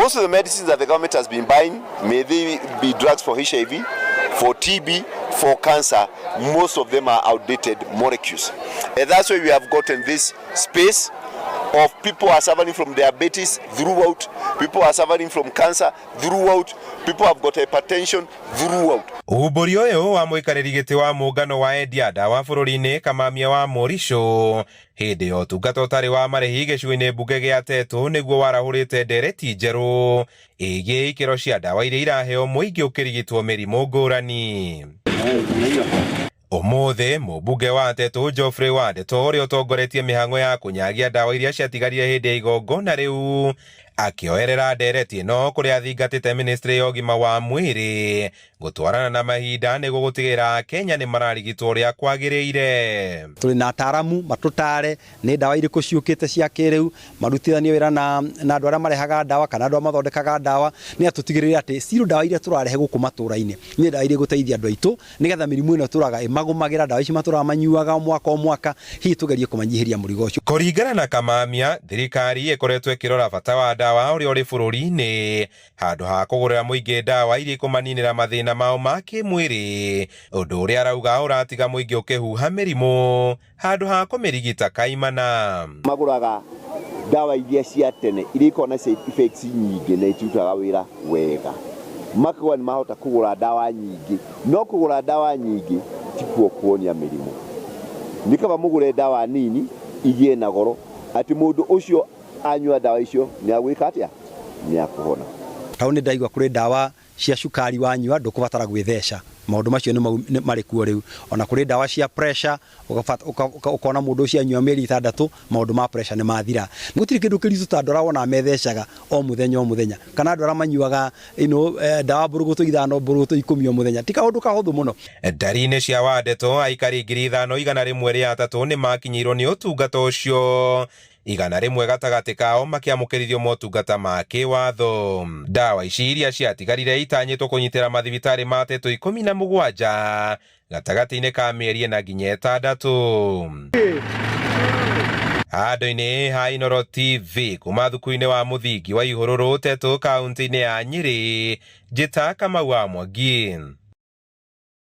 Most of the medicines that the government has been buying, may they be drugs for HIV, for TB, for cancer, most of them are outdated molecules. And that's why we have gotten this space of people are suffering from diabetes throughout, people are suffering from cancer throughout, people have got hypertension throughout. Umbũri ũyũ wa mũikarĩri gĩtĩ wa mũngano wa endia ndawa bũrũri-inĩ Kamamia wa Morisho hĩndĩ ya ũtungata ũtarĩ wa marĩhi gĩcigo-inĩ mbunge gĩa Tetu nĩguo warahũrĩte ndereti njerũ ĩgiĩ ikĩro cia ndawa iria iraheo mũingĩ ũkĩrigitwo mĩrimũ ngũrani. Ũmũthĩ mũmbunge wa Tetu Geoffrey Wandeto ũrĩa ũtongoretie mĩhang'o ya kũnyagia ndawa iria ciatigarire hĩndĩ ya igongona rĩu akĩoerera ndereti ĩno kũrĩa athingatĩte ministry ya ũgima wa mwĩrĩ gũtwarana na mahinda nĩguo gũtigĩrĩra Kenya nĩ mararigitwo ũrĩa kwagĩrĩire. Tũrĩ na ataaramu matũtare nĩ ndawa irĩkũ ciũkĩte cia kĩrĩu, marutithanie wĩra na andũ arĩa marehaga ndawa kana andũ arĩa mathondekaga ndawa, nĩ atũtigĩrĩre atĩ ciro ndawa iria tũrarehe gũkũ matũra-inĩ nĩ ndawa iria igũteithia andũ aitũ nĩgetha mĩrimũ ĩno tũraga ĩmagũmagĩra, ndawa ici matũraga manyuaga o mwaka o mwaka, hihi tũgerie kũmanyihĩria mũrigo ũcio. Kũringana na Kamamia, thirikari ĩkoretwo ĩkĩrora bata wa ndawa ũrĩa ũrĩ bũrũri-inĩ handũ ha kũgũrĩra mũingĩ ndawa iria ikũmaninĩra mathĩna mao ma kĩmwĩrĩ, ũndũ ũrĩa arauga ũratiga mũingĩ ũkĩhuha mĩrimũ handũ ha kũmĩrigita kaimana. Magũraga ndawa iria cia tene iria ikoragwo na side effects nyingĩ na itirutaga wĩra wega, makauga nĩ mahota kũgũra ndawa nyingĩ, no kũgũra ndawa nyingĩ tikuo kuonia mĩrimũ. Nĩ kaba mũgũre ndawa nini igĩe na goro atĩ mũndũ ũcio anyua ndawa icio nĩ agwĩka atĩa? Nĩ akũhona. Tondũ nĩ ndaigua kũrĩ ndawa cia cukari wanyua ndũkũbatara gwĩtheca, maũndũ macio nĩ marĩ kuo rĩu. Ona kũrĩ ndawa cia pressure, ũkona mũndũ ũcio anyua mĩeri 6 maũndũ ma pressure nĩ mathira. Gũtirĩ kĩndũ kĩritũ ta andũ arĩa wonaga methecaga o mũthenya o mũthenya, kana andũ arĩa manyuaga ndawa mbũrũgũtũ 5 mbũrũgũtũ 10 o mũthenya, ti kaũndũ kahũthũ mũno. Ndari-inĩ cia Wandeto aikari 5103 nĩ makinyĩirwo nĩ ũtungata ũcio, 100 gatagatĩ kao makĩamũkĩrithio motungata ma kĩwatho. Ndawa ici iria ciatigarire itanyĩtwo kũnyitĩra mathibitarĩ ma Tetu 17 gatagatĩ-inĩ ka mĩeri 4 nginya 6. Handũ-inĩ ha Inooro TV kuma thukuru-inĩ wa mũthingi wa Ihũrũrũ Tetu kaunti-inĩ ya Nyĩrĩ, njĩta Kamau wa Mwangi.